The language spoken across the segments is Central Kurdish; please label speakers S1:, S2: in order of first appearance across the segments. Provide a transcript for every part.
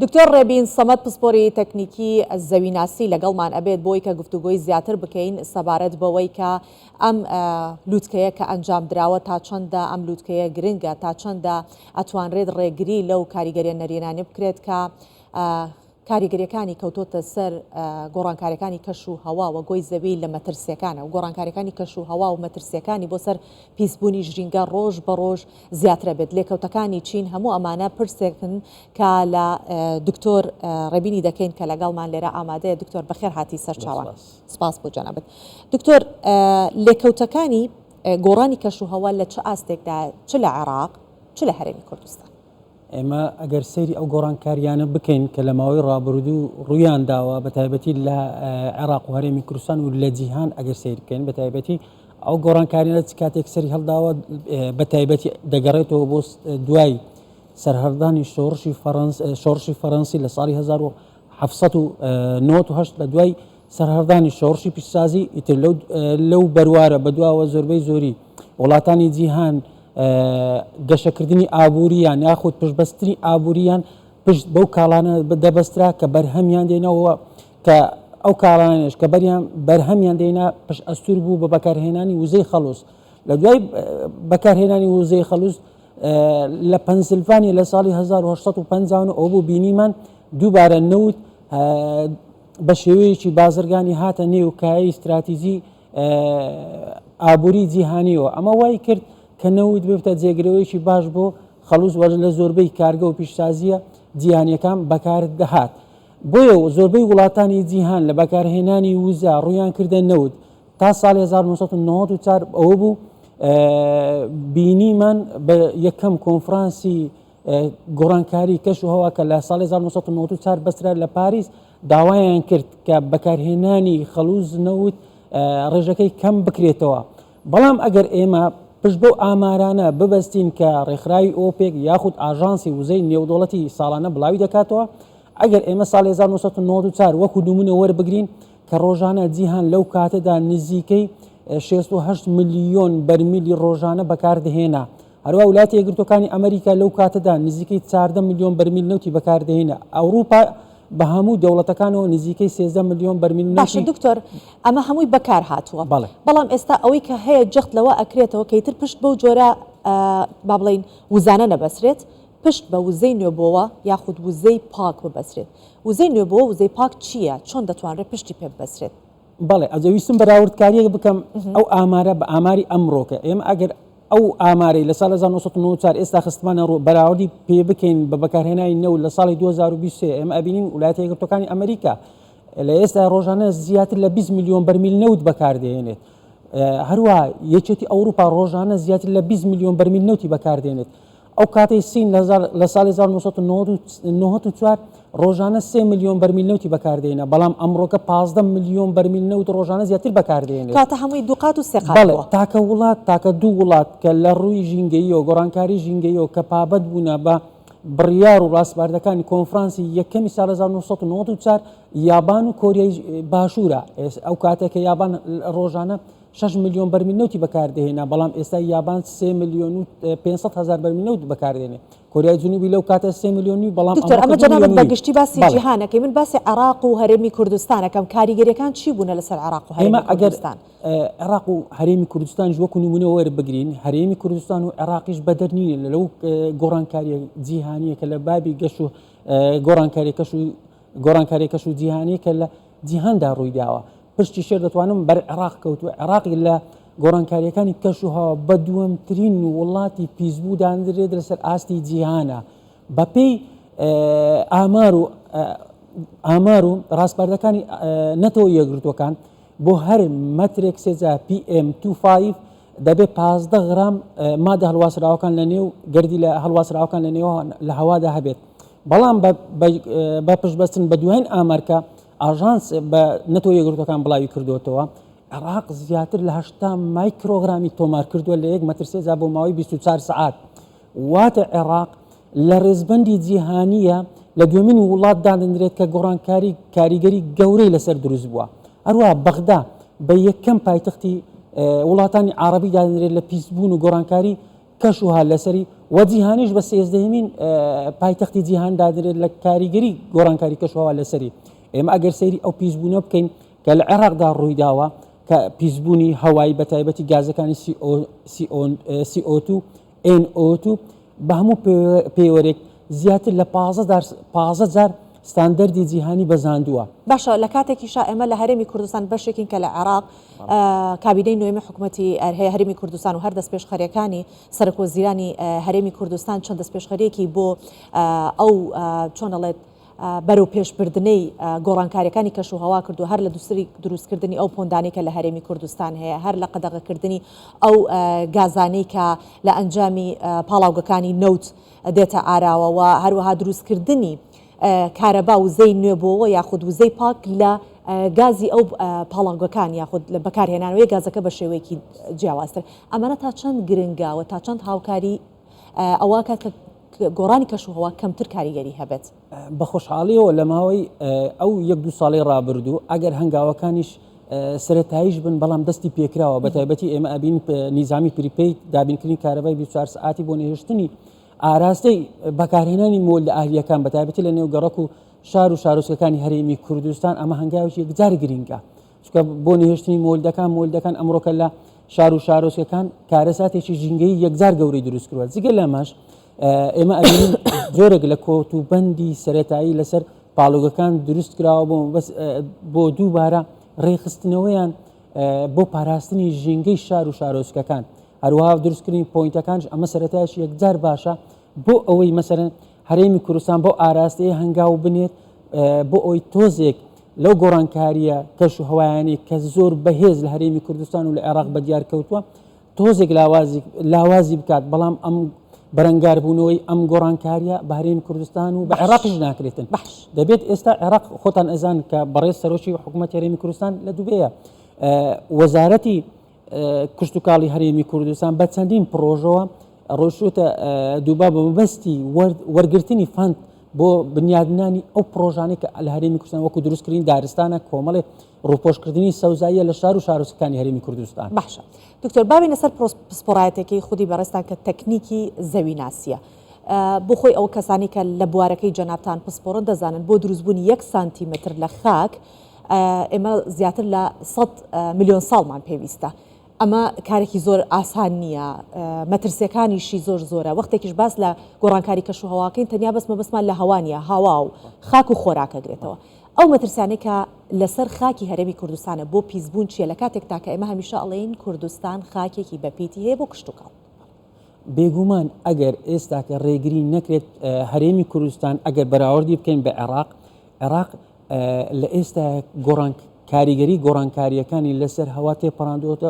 S1: دکتۆر ڕێبین سەمەد پسپۆری تەکنیکی زەویناسی لەگەڵمان ئەبێت بۆی کە گفتوگۆی زیاتر بکەین سەبارەت بەوەی کە ئەم لوتکەیە کە ئەنجام دراوە تا چەندە ئەم لوتکەیە گرنگە تا چەندە ئەتوانرێت ڕێگری لەو کاریگەریە نەرێنانە بکرێت کە کاریگەریەکانی کەوتۆتە سەر گۆڕانکاریەکانی کەش و هەوا و گۆی زەوی لە مەترسیەکانە و گۆڕانکاریەکانی کەش و هەوا و مەترسیەکانی بۆ سەر پیسبوونی ژینگە ڕۆژ بە ڕۆژ زیاترە بێت لێکەوتەکانی چین هەموو ئەمانە پرسێکن کە لە دکتۆر ڕێبینی دەکەین کە لەگەڵمان لێرە ئامادەیە دکتۆر بەخێر هاتی سەرچاوان سپاس بۆ جەنابت دکتۆر لێکەوتەکانی گۆڕانی کەش و هەوا لە چ ئاستێکدا چ لە عێراق چ لە هەرێمی کوردستان؟
S2: ئێمە ئەگەر سەیری ئەو گۆڕانکارییانە بکەین کە لە ماوەی ڕابردوو ڕوویان داوە بە تایبەتی لە عێراق و هەرێمی کوردستان و لە جیهان ئەگەر سەیر بکەین بە تایبەتی ئەو گۆڕانکاریانە چ کاتێک سەری هەڵداوە بە تایبەتی دەگەڕێتەوە بۆ دوای سەرهەڵدانی شۆڕشی فەڕەنس شۆڕشی فەڕەنسی لە ساڵی 1798 لە دوای سەرهەڵدانی شۆڕشی پیشسازی ئیتر لەو لەو بەروارە بەدواوە زۆربەی زۆری وڵاتانی جیهان گەشەکردنی ئابووریان یاخود پشتبەستنی ئابووریان پشت بەو کاڵانە دەبەسترا کە بەرهەمیان دێنەوە کە ئەو کاڵانەش کە بەریان بەرهەمیان دێنا پشت ئەستور بوو بە بەکارهێنانی وزەی خەڵوز لە دوای بەکارهێنانی وزەی خەڵوز لە پەنسلڤانیا لە ساڵی 1950 ئەو بوو بینیمان دووبارە نەوت بە شێوەیەکی بازرگانی هاتە نێو کایەی ستراتیجی ئابووری جیهانیەوە، ئەمە وای کرد کە نەوت ببتە جێگرەوەیەکی باش بۆ خەڵوز وە لە زۆربەی کارگە و پیشسازییە جیهانیەکان بەکار دەهات. بۆیە زۆربەی وڵاتانی جیهان لە بەکارهێنانی وزە ڕوویان کردە نەوت تا ساڵی 1994 ئەوە بوو بینیمان بە یەکەم کۆنفرانسی گۆڕانکاری کەش و هەوا کە لە ساڵی 1994 بەسترا لە پاریس داوایان کرد کە بەکارهێنانی خەڵوز نەوت ڕێژەکەی کەم بکرێتەوە بەڵام ئەگەر ئێمە پشت بەو ئامارانە ببەستین کە ڕێکخراوی ئۆپێک یاخود ئاژانسی وزەی نێودەوڵەتی ساڵانە بڵاوی دەکاتەوە ئەگەر ئێمە ساڵی 1994 وەکو نمونە وەربگرین کە ڕۆژانە جیهان لەو کاتەدا نزیکەی 68 ملیۆن بەرمیلی ڕۆژانە بەکاردەهێنا هەروا ولایەتە یەکگرتووەکانی ئەمریکا لەو کاتەدا نزیکەی 14 ملیۆن بەرمیل نەوتی بەکاردەهێنا، ئەوروپا بە هەموو دەوڵەتەکانەوە نزیکەی 13 ملیۆن بەرمیل
S1: باشە
S2: نەوتی.
S1: دکتۆر ئەمە هەمووی بەکار هاتووە
S2: بەڵێ.
S1: بەڵام ئێستا ئەوەی کە هەیە جەخت لەوە ئەکرێتەوە کە ئیتر پشت بەو جۆرە با بڵێین وزانە نەبەسرێت پشت بە وزەی نوێبۆوە یاخود وزەی پاک ببەسرێت وزەی نوێبۆوە وزەی پاک چییە چۆن دەتوانرێت پشتی پێ ببەسرێت؟
S2: بەڵێ ئەجە ویستم بەراوردکاریەک بکەم ئەو ئامارە بە ئاماری ئەمڕۆکە ئێمە ئەگەر ئەو ئامارەی لە ساڵ 1994 ئێستا خستمانە ڕوو بەراوردی پێ بکەین بە بەکارهێنانی نەوت لە ساڵی 2023 ئێمە ئەبینین وڵاتە یەکگرتووەکانی ئەمریکا لە ئێستا ڕۆژانە زیاتر لە 20 میلیۆن بەرمیل نەوت بەکاردێنێت هەروە یەکێتی ئەوروپا ڕۆژانە زیاتر لە 20 میلیۆن بەرمیل نەوتی بەکاردێنێت ئەو کاتەی سین لە ساڵی 1994 ڕۆژانە 3 ملیۆن بەرمیل نەوتی بەکاردێنە بەڵام ئەمڕۆکە 15 ملیۆن بەرمیل نەوت ڕۆژانە زیاتر بەکاردێنێت.
S1: کاتە هەمووی دووقات و سێ قات بووە.
S2: تاکە وڵات تاکە دوو وڵات کە لە ڕووی ژینگەییەوە گۆڕانکاری ژینگەییەوە کە پابەند بوونە بە بڕیار و ڕاسپاردەکانی کۆنفرانسی یەکەمی ساڵ 1994 یابان و کۆریای باشوورە ئەو کاتێک کە یابان ڕۆژانە شەش ملیۆن بەرمیل نەوتی بەکاردەهێنا، بەڵام ئێستا یابان سێ ملیۆن و 500 هەزار بەرمیل نەوت بەکاردێنێ. کۆریای جنوبی لەو کاتە سێ ملیۆن و بەڵام
S1: دکتۆر
S2: ئەمڕۆکە
S1: ئەمە
S2: دوو
S1: جەنابت
S2: ملیۆن و
S1: بە
S2: نیو.
S1: گشتی باسی
S2: بەڵێ.
S1: جیهان ئەکەی من باسی عێراق و هەرێمی کوردستان ئەکەم کاریگەریەکان چی بوونە لەسەر عێراق و
S2: ئێمە
S1: هەرێمی
S2: ئەگەر
S1: کوردستان؟
S2: عێراق و هەرێمی کوردستانیش وەکو نمونە وەربگرین هەرێمی کوردستان و عێراقیش بەدەر نین لەو گۆڕانکاریە جیهانیە کە لە بابی گەش و گۆڕانکاری کەش و گۆڕانکاری کەش و جیهانی کە لە جیهاندا ڕوویداوە پشتی شێر دەتوانم بەر عێراق کەوتووە، عێراقی لە گۆڕانکارییەکانی کەشوهەوا بە دووەمترین وڵاتی پیسبوو دادەنرێت لەسەر ئاستی جیهانە بەپێی ئامار و ئامار و ڕاسپاردەکانی نەتەوە یەکگرتووەکان بۆ هەر مەترێک سێجا PM25 دەبێت 15 غرام مادە هەڵواسراوەکان لە نێو گەردی لە هەڵواسراوەکان لە نێو لە هەوادا هەبێت بەڵام بە پشتبەستن بە دوایین ئامارکە ئاژانس بە نەتەوە یەکگرتووەکان بڵاوی کردووەتەوە، عێراق زیاتر لە 80 مایکرۆغرامی تۆمار کردووە لە یەک مەتر سێجا بۆ ماوەی 24 سەعات. واتە عێراق لە ڕێزبەندی جیهانییە لە دووەمین وڵات دادەنرێت کە گۆڕانکاری کاریگەری گەورەی لەسەر دروست بووە. هەروەها بەغدا بە یەکەم پایتەختی وڵاتانی عەڕەبی دادەنرێت لە پیسبوون و گۆڕانکاری. کەشوها لەسەری و جیهانیش بە سێزدەهەمین پایتەختی جیهان دادرێت لە کاریگەری گۆڕانکاری کەشوهەوا لەسەری. ئێمە ئەگەر سەیری ئەو پیسبوونە بکەین کە لە عێراقدا ڕوویداوە کە پیسبوونی هەوای بە تایبەتی گازەکانی CO2، NO2 بە هەموو پێوەرێک زیاتر لە 15 جار ستاندەردی جیهانی بەزاندووە.
S1: باشە لە کاتێکیشا ئێمە لە هەرێمی کوردستان بەشێکین کە لە عێراق کابینەی نۆیەمی حکومەتی هەرێمی کوردستان و هەر دەستپێشخەریەکانی سەرۆکوەزیرانی هەرێمی کوردستان چەند دەستپێشخەریەکی بۆ ئەو چۆن ئەڵێت بەرەو پێشبردنەی گۆڕانکاریەکانی کەش و هەوا کردو هەر لە دوسری دروستکردنی ئەو پۆندانەی کە لە هەرێمی کوردستان هەیە هەر لە قەدەغەکردنی ئەو گازانەی کە لە ئەنجامی پاڵاوگەکانی نەوت دێتە ئاراوە و هەروەها دروستکردنی کارەبا وزەی نوێبۆوە یاخود وزەی پاک لە گازی ئەو پاڵاوگەکان یاخود لە بەکارهێنانەوەی گازەکە بە شێوەیەکی جیاوازتر ئەمانە تا چەند گرنگە و تا چەند هاوکاری ئەوە کات کە گۆڕانی کەشوهەوا کەمتر کاریگەری هەبێت.
S2: بە خۆشحاڵیەوە لە ماوەی ئەو یەک دوو ساڵەی ڕابردوو ئەگەر هەنگاوەکانیش سەرەتاییش بن بەڵام دەستی پێکراوە بە تایبەتی ئێمە ئەبین نیزامی prepaid دابینکردنی کارەبای 24 سەعاتی بۆ نەهێشتنی ئاراستەی بەکارهێنانی مۆلدە ئەهلیەکان بە تایبەتی لە نێو گەڕەک و شار و شارۆچکەکانی هەرێمی کوردستان ئەمە هەنگاوێکی یەکجار گرینگە چونکە بۆ نەهێشتنی مۆلدەکان مۆلدەکان ئەمڕۆکە لە شار و شارۆچکەکان کارەساتێکی ژینگەیی یەکجار گەورەی دروست کردووە جگە لەمەش ئێمە ئەبینین جۆرێک لە کۆت و بەندی سەرەتایی لەسەر پاڵوگەکان دروست کراوە بۆ بەس بۆ دووبارە ڕێکخستنەوەیان بۆ پاراستنی ژینگەی شار و شارۆچکەکان هەروەها دروستکردنی پۆینتەکانش ئەمە سەرەتایش یەکجار باشە بۆ ئەوەی مەسەرەن هەرێمی کوردستان بۆ ئاراستەیە هەنگاو بنێت بۆ ئەوی تۆزێک لەو گۆڕانکارییە کەش و هەوایانەی کە زۆر بەهێز لە هەرێمی کوردستان و لە عێراق بەدیار کەوتووە تۆزێک لاوازی لاوازی بکات بەڵام ئەم بەرەنگاربوونەوەی ئەم گۆڕانکاریە بە هەرێمی کوردستان و بە عێراقیش ناکرێتن
S1: باش
S2: دەبێت ئێستا عێراق خۆتان ئەزان کە بەڕێز سەرۆکی حکوومەت هەرێمی کوردستان لە دوبەیە وەزارەتی کشتتوکاڵی هەرێمی کوردستان بە چەندین پرۆژەوە ڕۆشتە دووبا بە مەبەستی وەرگرتنی fund بۆ بنیادنانی ئەو پرۆژانەی کە لە هەرێمی کوردستان وەکو دروستکردنی دارستانە کۆمەڵێ ڕووپۆشکردنی سەوزاییە لە شار و شارۆچکەکانی هەرێمی کوردستان.
S1: باشە دکتۆر با بێینە سەر پسپۆڕایەتەکەی خودی بەڕێزتان کە تەکنیکی زەویناسیە. بۆ خۆی ئەو کەسانی کە لە بوارەکەی جەنابتان پسپۆڕن دەزانن بۆ دروستبوونی یەک سانتیمەتر لە خاک ئێمە زیاتر لە 100 ملیۆن ساڵمان پێویستە. ئەمە کارێکی زۆر ئاسان نییە، مەترسیەکانیشی زۆر زۆرە، وەختێکیش باس لە گۆڕانکاری کەشوهەواکەین تەنیا بەس مەبەستمان لە هەوا نییە، هەوا و خاک و خۆراک ئەگرێتەوە. ئەو مەترسیانەی کە لەسەر خاکی هەرێمی کوردستانە بۆ پیسبوون چییە لە کاتێکدا کە ئێمە هەمیشە ئەڵێین کوردستان خاکێکی بەپیتی هەیە بۆ کشتوکاڵ؟
S2: بێگومان ئەگەر ئێستاکە ڕێگری نەکرێت هەرێمی کوردستان ئەگەر بەراوردی بکەین بە عێراق، عێراق لە ئێستا گۆڕان کاریگەری گۆڕانکارییەکانی لەسەر هەوا تێپەڕاندووەتە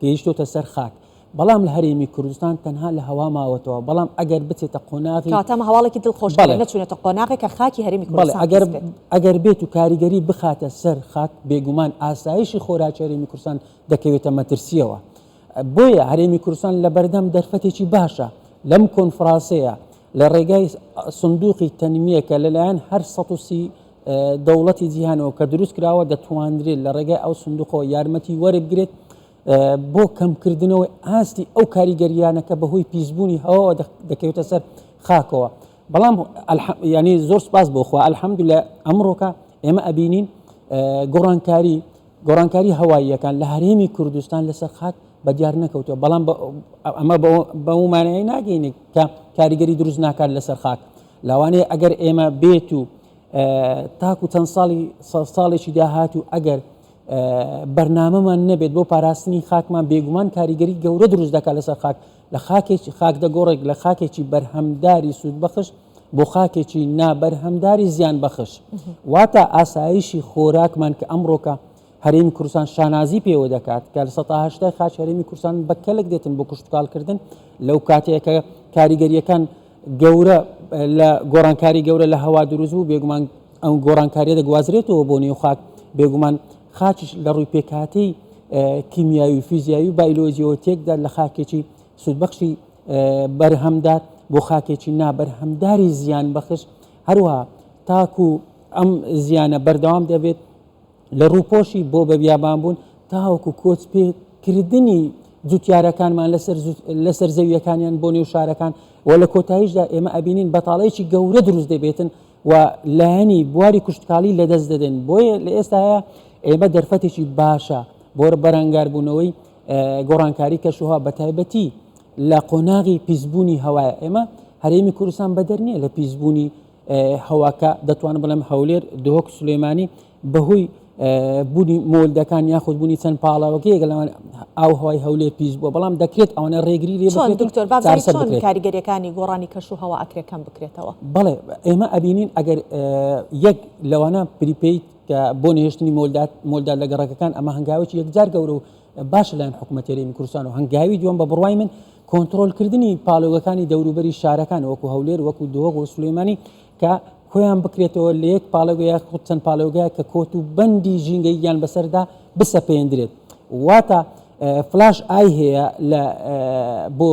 S2: گەیشتۆتە سەر خاک بەڵام لە هەرێمی کوردستان تەنها لە هەوا ماوەتەوە بەڵام ئەگەر بچێتە قۆناغی
S1: کەواتە ئەمە هەواڵێکی دڵخۆشکەرە نەچوونەتە قۆناغێک کە خاکی هەرێمی کوردستان
S2: ئەگەر ئەگەر بێت و کاریگەری بخاتە سەر خاک بێگومان ئاسایشی خۆراکی هەرێمی کوردستان دەکەوێتە مەترسیەوە بۆیە هەرێمی کوردستان لەبەردەم دەرفەتێکی باشە لەم کۆنفرانسەیە لە ڕێگای سندوقی تەنمیە کە لەلایەن هەر 130 دەوڵەتی جیهانەوە کە دروست کراوە دەتواندرێت لە ڕێگای ئەو سندوقەوە یارمەتی وەربگرێت بۆ کەمکردنەوەی ئاستی ئەو کاریگەریانە کە بەهۆی پیسبوونی هەواوە دەکەوێتە سەر خاکەوە بەڵام ینی زۆر سپاس بۆ خوا الحمدلله ئەمڕۆکە ئێمە ئەبینین گۆڕانکاری گۆڕانکاری هەواییەکان لە هەرێمی کوردستان لەسەر خاک بە دیار نەکەوتووە، بەڵام ئەمە بەو مانایەی ناگەینێت کە کاریگەری دروست ناکات لەسەر خاک. لەوانەیە ئەگەر ئێمە بێت و تاکو چەند ساڵی ساڵێکی داهاتوو ئەگەر بەرنامەمان نەبێت بۆ پاراستنی خاکمان بێگومان کاریگەری گەورە دروست دەکات لەسەر خاک لە خاکێکی خاک دەگۆڕێک لە خاکێکی بەرهەمداری سوودبەخش بۆ خاکێکی نابەرهەمداری زیانبەخش واتە ئاسایشی خۆراکمان کە ئەمڕۆکە هەرێمی کوردستان شانازی پێوە دەکات کە لە سەتا هەشتای خاکی هەرێمی کوردستان بە کەلک دێتن بۆ کشتوکاڵکردن لەو کاتەیە کە کاریگەریەکان گەورە لە گۆڕانکاری گەورە لە هەوا دروست بوو بێگومان ئەم گۆڕانکاریە دەگوازرێتەوە بۆ نێو خاک بێگومان خاکیش لە ڕووی پێکهاتەی کیمیاوی و فیزیاوی و بایلۆجیەوە تێکدا لە خاکێکی سوودبەخشی بەرهەمدار بۆ خاکێکی نابەرهەمداری زیان بەخش هەروەها تاکو ئەم زیانە بەردەوام دەبێت لە ڕووپۆشی بۆ بە بیابان بوون تاوەکو کۆچ پێکردنی جوتیارەکانمان لەسەر لەسەر زەویەکانیان بۆ نێو شارەکان و لە کۆتاییشدا ئێمە ئەبینین بەتاڵەیەکی گەورە دروست دەبێتن و لایەنی بواری کوشتکاڵی لەدەست دەدەن. بۆیە لە ئێستایا ئێمە دەرفەتێکی باشە بۆ بەرەنگاربوونەوەی گۆڕانکاری کەشوهەوا بەتایبەتی لە قۆناغی پیسبوونی هەوایە. ئێمە هەرێمی کوردستان بەدەر نییە لە پیسبوونی هەواکە، دەتوانم بڵێم هەولێر، دهۆک، سلێمانی بەهۆی بوونی مۆلدەکان یاخود بوونی چەند پاڵاوگەیەک لەوان ئاو هەوای هەولێر پیس بووە، بەڵام دەکرێت ئەوانە ڕێگری لێ
S1: چۆن
S2: بکرێت و
S1: دکتۆر بابزانین
S2: چارەسەر
S1: چۆن
S2: بکرێت.
S1: کاریگەریەکانی گۆڕانی کەش و هەوا ئەکرێ کەم بکرێتەوە؟
S2: بەڵێ ئێمە ئەبینین ئەگەر یەک لەوانە prepaid کە بۆ نەهێشتنی مۆلدات مۆلدات لە گەڕەکەکان ئەمە هەنگاوێکی یەکجار گەورە و باشە لایەن حکوومەتی هەرێمی کوردستان و هەنگاوی دووەم بە بڕوای من کۆنترۆلکردنی پاڵێوگەکانی دەوروبەری شارەکان وەکو هەولێر وەکو دهۆک و سلێمانی کە کۆیان بکرێتەوە لە یەک پاڵێوگە یاخود چەند پاڵێوگە کە کۆت و بەندی ژینگەییان بەسەردا بسەپێندرێت واتە fly ash هەیە لە بۆ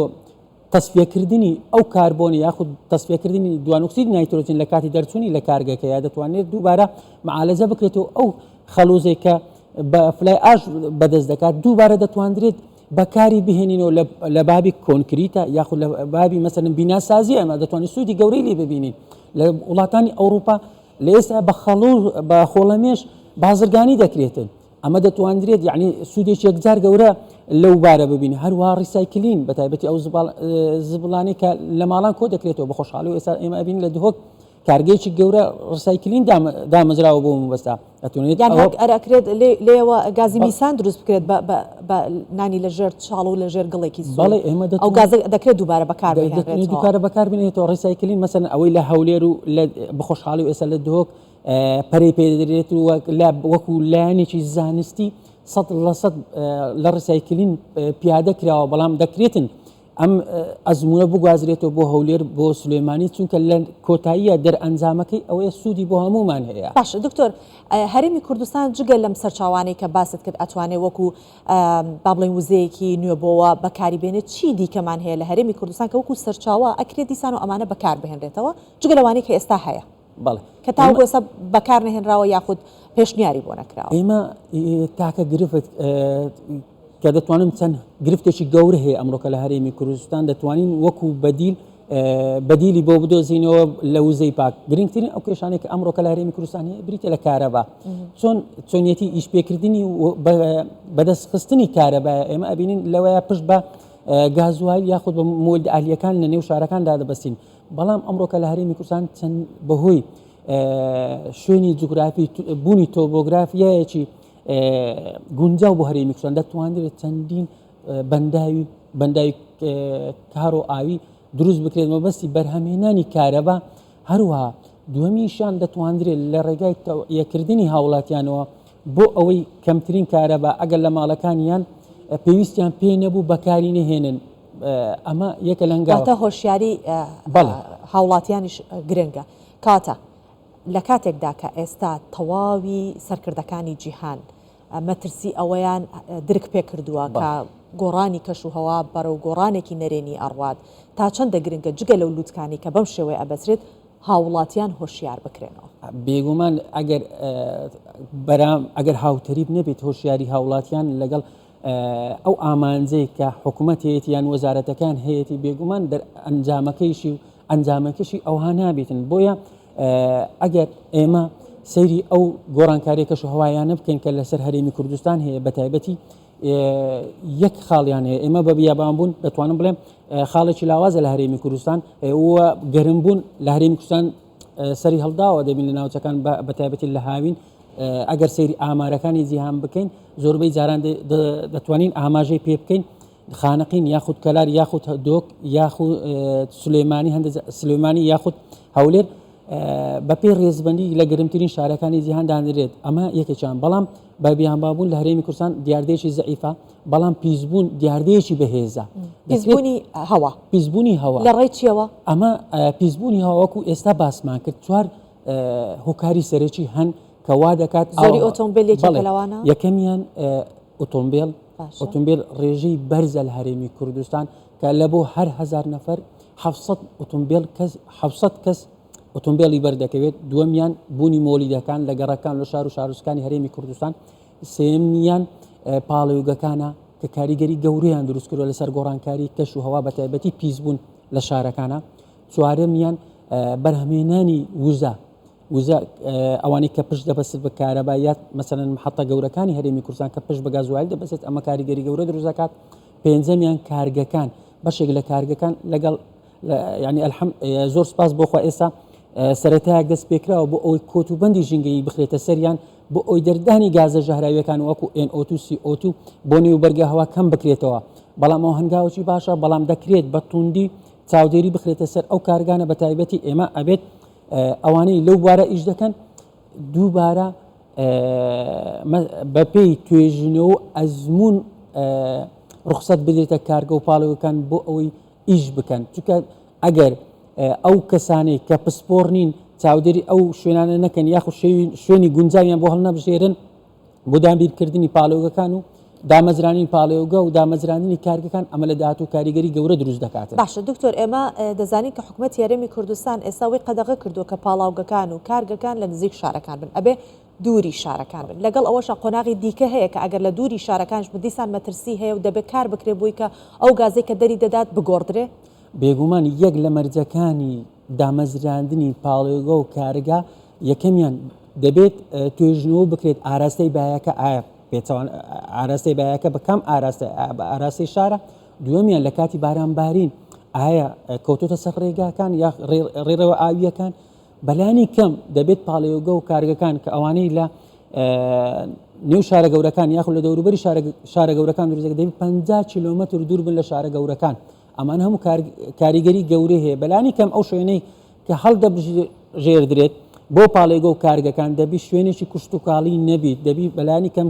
S2: تەسفیەکردنی ئەو کاربۆنی یاخود تەسفیەکردنی دوانۆکسید نایترۆجین لە کاتی دەرچوونی لە کارگەکەیە دەتوانێت دووبارە معالەجە بکرێت و ئەو خەڵوزێک کە بە fly ash بەدەست دەکات دووبارە دەتواندرێت بەکاری بهێنینەوە لە بابی کۆنکریتە یاخود لە بابی مەسەلەن بیناسازی ئەمە دەتوانین سوودی گەورەی لێ ببینین لە وڵاتانی ئەوروپا لە ئێستا بە خەڵو بە خۆڵەمێش بازرگانی دەکرێتن ئەمە دەتواندرێت یعنی سوودێکی یەکجار گەورە لەو بارە ببین هەروە recycling بە تایبەتی ئەو زبڵانی کە لە ماڵان کۆ دەکرێتەوە بە خۆشحاڵی و ئێستا ئێمە ئەبین لە دهۆک کارگەیەکی گەورە recycling دامەزراوە بۆ مەبەستە ئەتوانێت
S1: یان هەک ئەرەکرێت لێوە گازی میسان دروست بکرێت بە نانی لە ژێر چاڵ و لە ژێر گڵێکی سوور
S2: بەڵێ ئێمە
S1: ئەو گازە دەکرێت دووبارە بەکار بهێنرێتەوە
S2: دووبارە بەکار بهێنێتەوە recycling مەسەلەن ئەوەی لە هەولێر و لە بەخۆشحاڵی و ئێستا لە دهۆک پەرەی پێدەدرێت و لە وەکو لایەنێکی زانستی 100% لە recycling پیادە کراوە بەڵام دەکرێتن ئەم ئەزموونە بگوازرێتەوە بۆ هەولێر بۆ سلێمانی چونکە لە کۆتاییە دەرئەنجامەکەی ئەوەیە سوودی بۆ هەموومان هەیە.
S1: باشە دکتۆر هەرێمی کوردستان جگە لەم سەرچاوانەی کە باست کرد ئەتوانێ وەکو با بڵێین وزەیەکی نوێبۆوە بەکاری بێنێت چی دیکەمان هەیە لە هەرێمی کوردستان کە وەکو سەرچاوە ئەکرێت دیسان و ئەمانە بەکار بهێنرێتەوە جگە لەوانەی کە ئێستا هەیە؟
S2: بەڵێ
S1: کە تاوەکو ئێستا بەکار نەهێنراوە یاخود پێشنیاری بۆ نەکراوە.
S2: ئێمە تاکە گرفت کە دەتوانم چەند گرفتێکی گەورە هەیە ئەمڕۆکە لە هەرێمی کوردستان دەتوانین وەکو بەدیل بەدیلی بۆ بدۆزینەوە لە وزەی پاک گرنگترین ئەو کێشانێک کە ئەمڕۆکە لە هەرێمی کوردستان هەیە بریتە لە کارەبا چۆن چۆنیەتی ئیشپێکردنی بەدەستخستنی کارەبا ئێمە ئەبینین لەوەیە پشت بە گازوایل یاخود بە مۆلد ئالیەکان لە نێو شارەکاندا دەبەستین بەڵام ئەمڕۆکە لە هەرێمی کوردستان چەند بەهۆی شوێنی جوگرافی بوونی تۆبۆگرافیایەکی گونجاو بۆ هەرێمی کوردستان دەتوانرێت چەندین بەنداوی بەنداوی کارۆ ئاوی دروست بکرێت مەبەستی بەرهەمهێنانی کارەبا هەروەها دووەمیشان دەتواندرێت لە ڕێگای تەوعیەکردنی هاوڵاتیانەوە بۆ ئەوەی کەمترین کارەبا ئەگەر لە ماڵەکانیان پێویستیان پێ نەبوو بەکاری نەهێنن ئەمە یەکە لە هەنگاوە.
S1: واتە هۆشیاری هاوڵاتیانیش گرنگە. کەواتە لە کاتێکدا کە ئێستا تەواوی سەرکردەکانی جیهان مەترسی ئەوەیان درک پێکردووە کە گۆڕانی کەش و هەوا بەرەو گۆڕانێکی نەرێنی ئەڕوات، تا چەندە گرنگە جگە لەو لوتکانەی کە بەم شێوەیە ئەبەسرێت هاووڵاتیان هۆشیار بکرێنەوە؟
S2: بێگومان ئەگەر بەرام ئەگەر هاوتەریب نەبێت هۆشیاری هاوڵاتیان لەگەڵ ئەو ئامانجەی کە حکومەت هەیەتی یان وەزارەتەکان هەیەتی بێگومان دەرئەنجامەکەیشی و ئەنجامەکەشی ئەوها نابێتن بۆیە ئەگەر ئێمە سەیری ئەو گۆڕانکاری کەش و هەوایانە بکەین کە لەسەر هەرێمی کوردستان هەیە بە تایبەتی یەک خاڵیان هەیە ئێمە بە بیابان بوون دەتوانم بڵێم خاڵێکی لاوازە لە هەرێمی کوردستان و گەرم بوون لە هەرێمی کوردستان سەری هەڵداوە دەبین لە ناوچەکان بە تایبەتی لە هاوین ئەگەر سەیری ئامارەکانی جیهان بکەین زۆربەی جاران دەتوانین ئاماژەی پێ بکەین خانەقین یاخود کەلار یاخود دۆک یاخود سلێمانی هەندە سلێمانی یاخود هەولێر بەپێی ڕێزبندی لە گرمترین شارەکانی جیهان دانرێت ئەمە یەکێکیان بەڵام بە بیانبابوون لە هەرێمی کوردستان دیاردەیەکی زەعیفە بەڵام پیسبوون دیاردەیەکی بەهێزە
S1: پیسبوونی هەوا
S2: پیسبوونی هەوا
S1: لە ڕێی چیەوە
S2: ئەمە پیسبوونی هەوا وەکو ئێستا باسمان کرد چوار هۆکاری سەرەکی هەن کە وا دەکات
S1: زۆری ئۆتۆمبیل یەکێکە لەوانە
S2: یەکەمیان ئۆتۆمبیل ئۆتۆمبیل ڕێژەی بەرزە لە هەرێمی کوردستان کە لە بۆ هەر هزار نەفەر 700 ئۆتۆمبیل کەس 700 کەس ئۆتۆمبیلی بەردەکەوێت دووەمیان بوونی مۆلیدەکان لە گەڕەکان لە شار و شارۆچکانی هەرێمی کوردستان سێمیان پاڵێوگەکانە. کە کاریگەری گەورەیان دروست کردوە لەسەر گۆڕانکاری کەش و هەوا بە تایبەتی پیسبوون لە شارەکانە. چوارەمیان بەرهەمهێنانی وزە، وزە ئەوانەی کە پشت دەبەست بە کارەبا یا مەسەلەن محەتە گەورەکانی هەرێمی کوردستان کە پشت بە گازوایل دەبەستێت ئەمە کاریگەری گەورە دروست دەکات. پێنجەمیان کارگەکان، بەشێک لە کارگەکان لەگەڵ یعنی ئەلحەم زۆر سپاس بۆ خوا ئێستا سەرەتایەک دەست پێکراوە بۆ ئەوەی کۆت و بەندی ژینگەیی بخرێتە سەریان بۆ ئەوی دەردانی گازە ژەهراویەکان وەکو NO2 CO2 بۆ نێو بەرگە هەوا کەم بکرێتەوە بەڵام ئەو هەنگاوەکی باشە بەڵام دەکرێت بە توندی چاودێری بخرێتە سەر ئەو کارگانە بە تایبەتی ئێمە ئەبێت ئەوانەی لەو بوارە ئیش دەکەن دووبارە بەپێی توێژینەوە و ئەزمون ڕوخسەت بدرێتە کارگە و پاڵەوەکان بۆ ئەوەی ئیش بکەن چونکە ئەگەر ئەو کەسانەی کە پسپۆڕ نین چاودێری ئەو شوێنانە نەکەن یاخود شوێنی گونجاویان بۆ هەڵنەبژێرن بۆ دابینکردنی پاڵێوگەکان و دامەزرانی پاڵێوگە و دامەزراندنی کارگەکان ئەمە لە داهاتوو کاریگەری گەورە دروست دەکاتن.
S1: باشە دکتۆر ئێمە دەزانین کە حکومەتی هەرێمی کوردستان ئێستا وەی قەدەغە کردووە کە پاڵاوگەکان و کارگەکان لە نزیک شارەکان بن ئەبێ دووری شارەکان بن لەگەڵ ئەوەشا قۆناغی دیکە هەیە کە ئەگەر لە دووری شارەکانیش بن دیسان مەترسی هەیە و دەبێ کار بکرێ بۆی کە ئەو گازەی کە دەری دەدات بگۆڕدرێ؟
S2: بێگومان یەک لە مەرجەکانی دامەزراندنی پاڵێوگە و کارگە یەکەمیان دەبێت توێژینەوە بکرێت ئاراستەی بایەکە ئایا پێچەوان ئاراستەی بایەکە بە کام ئاراستە بە ئاراستەی شارە دووەمیان لە کاتی بارانبارین ئایا کەوتۆتە سەر ڕێگاکان یا ڕێڕەوە ئاویەکان بەلانی کەم دەبێت پاڵێوگە و کارگەکان کە ئەوانەی لە نێو شارە گەورەکان یاخود لە دەوروبەری شارە گەورەکان دروست دەبێت 50 کیلۆمەتر دوور بن لە شارە گەورەکان ئەمان هەموو کاریگەری گەورەی هەیە بەلانی کەم ئەو شوێنەی کە هەڵدەبژێردرێت بۆ پاڵێگە و کارگەکان دەبی شوێنێکی کوشتتوکاڵی نەبیت دەبی بەلانی کەم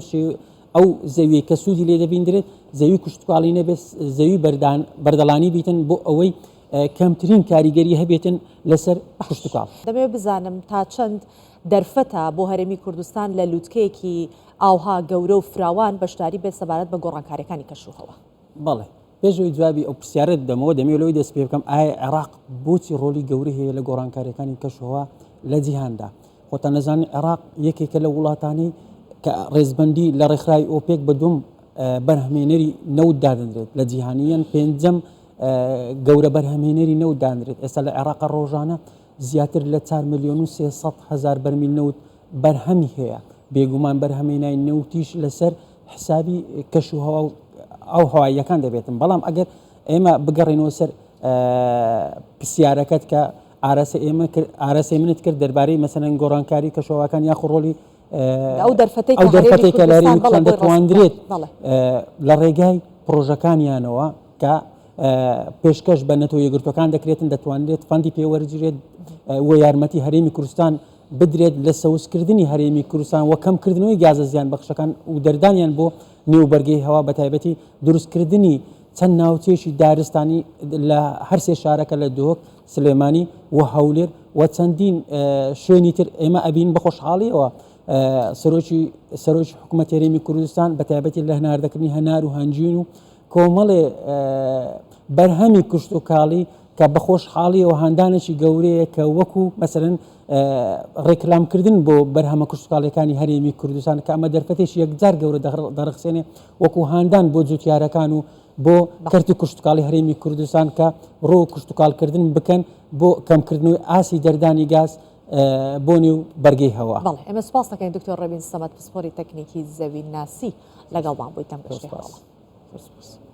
S2: ئەو زەوی کە سوودی لێ دەبیندرێت زەوی کوشتتوکاڵی نەبێت زەوی بەردان بەردەڵانی بیتن بۆ ئەوەی کەمترین کاریگەری هەبێتن لەسەر کشتوکاڵ.
S1: دەمەوێت بزانم تا چەند دەرفەتە بۆ هەرێمی کوردستان لە لوتکەیەکی ئاوها گەورە و فراوان بەشداری بێت سەبارەت بە گۆڕانکارییەکانی کەشوهەوا؟
S2: بەڵێ. پێش ئەوەی جوابی ئەو پرسیارەت بدەمەوە، دەمەوێت لەوەی دەست پێ بکەم ئایا عێراق بۆچی ڕۆڵی گەورەی هەیە لە گۆڕانکارییەکانی کەشوهەوا لە جیهاندا؟ خۆتان دەزانن عێراق یەکێکە لە وڵاتانەی کە ڕێزبەندی لە ڕێکخراوی ئۆپێک بە دووەم بەرهەمهێنەری نەوت دادەنرێت لە جیهانیان پێنجەم گەورە بەرهەمهێنەری نەوت دانرێت ئێستا لە عێراق ڕۆژانە زیاتر لە 4 ملیۆن و 300 هەزار بەرمیل نەوت بەرهەمی هەیە بێگومان بەرهەمێنای نەوتیش لەسەر حسابی کەش و هەوا و ئەو هەواییەکان دەبێتن بەڵام ئەگەر ئێمە بگەڕێنەوە سەر پرسیارەکەت کە ئاراسە ئێمە کرد ئاراسەی منت کرد دەربارەی مەسەلەن گۆڕانکاری کەشوهەواکان یاخو ڕۆڵی
S1: ئەو دەرفەتەی
S2: ئەو دەرفەتێک کە لە هەرێمی کوردستان دەتواندرێت لە ڕێگای پرۆژەکانیانەوە کە پێشکەش بە نەتەوە یەکگرتوەکان دەکرێتن دەتوانرێت فەندی پێوەرگیرێت و یارمەتی هەرێمی کوردستان بدرێت لە سەوزکردنی هەرێمی کوردستان و کەمکردنەوەی گازە زیان بەخشەکان و دەردانیان بۆ نێو بەرگەی هەوا بە تایبەتی دروستکردنی چەند ناوچەیەکی دارستانی لە هەرسێ شارەکە لە دهۆک، سلێمانی و هەولێر و چەندین شوێنی تر ئێمە ئەبین بە خۆشحاڵیەوە سەرۆکی سەرۆکی حکوومەت هەرێمی کوردستان بە تایبەتی لە هەناردەکردنی هەنار و هەنجوین و کۆمەڵێ بەرهەمی کشت و کاڵی کە بە خۆشحاڵیەوە هاندانێکی گەورەیە کە وەکو مەسەرەن ڕێکلامکردن بۆ بەرهەمە کشتتوکاڵیەکانی هەرێمی کوردستان کە ئەمە دەرفەتێکی یەکجار گەورە دەڕەخسێنێ وەکو هاندان بۆ جوتیارەکان و بۆ کەرتی کشتتوکاڵی هەرێمی کوردستان کە ڕوو کشتتوکاڵکردن بکەن بۆ کەمکردنەوەی ئاستی دەردانی گاز بۆ نێو بەرگەی هەوا.
S1: بەڵێ ئێمە سوپاس دەکەین دکتۆر ڕێبین سەمەد پسپۆری تەکنیکی زەوینناسی لەگەڵمان بوویت لەم گەشتەی هەواڵە.
S2: زۆر سوپاس.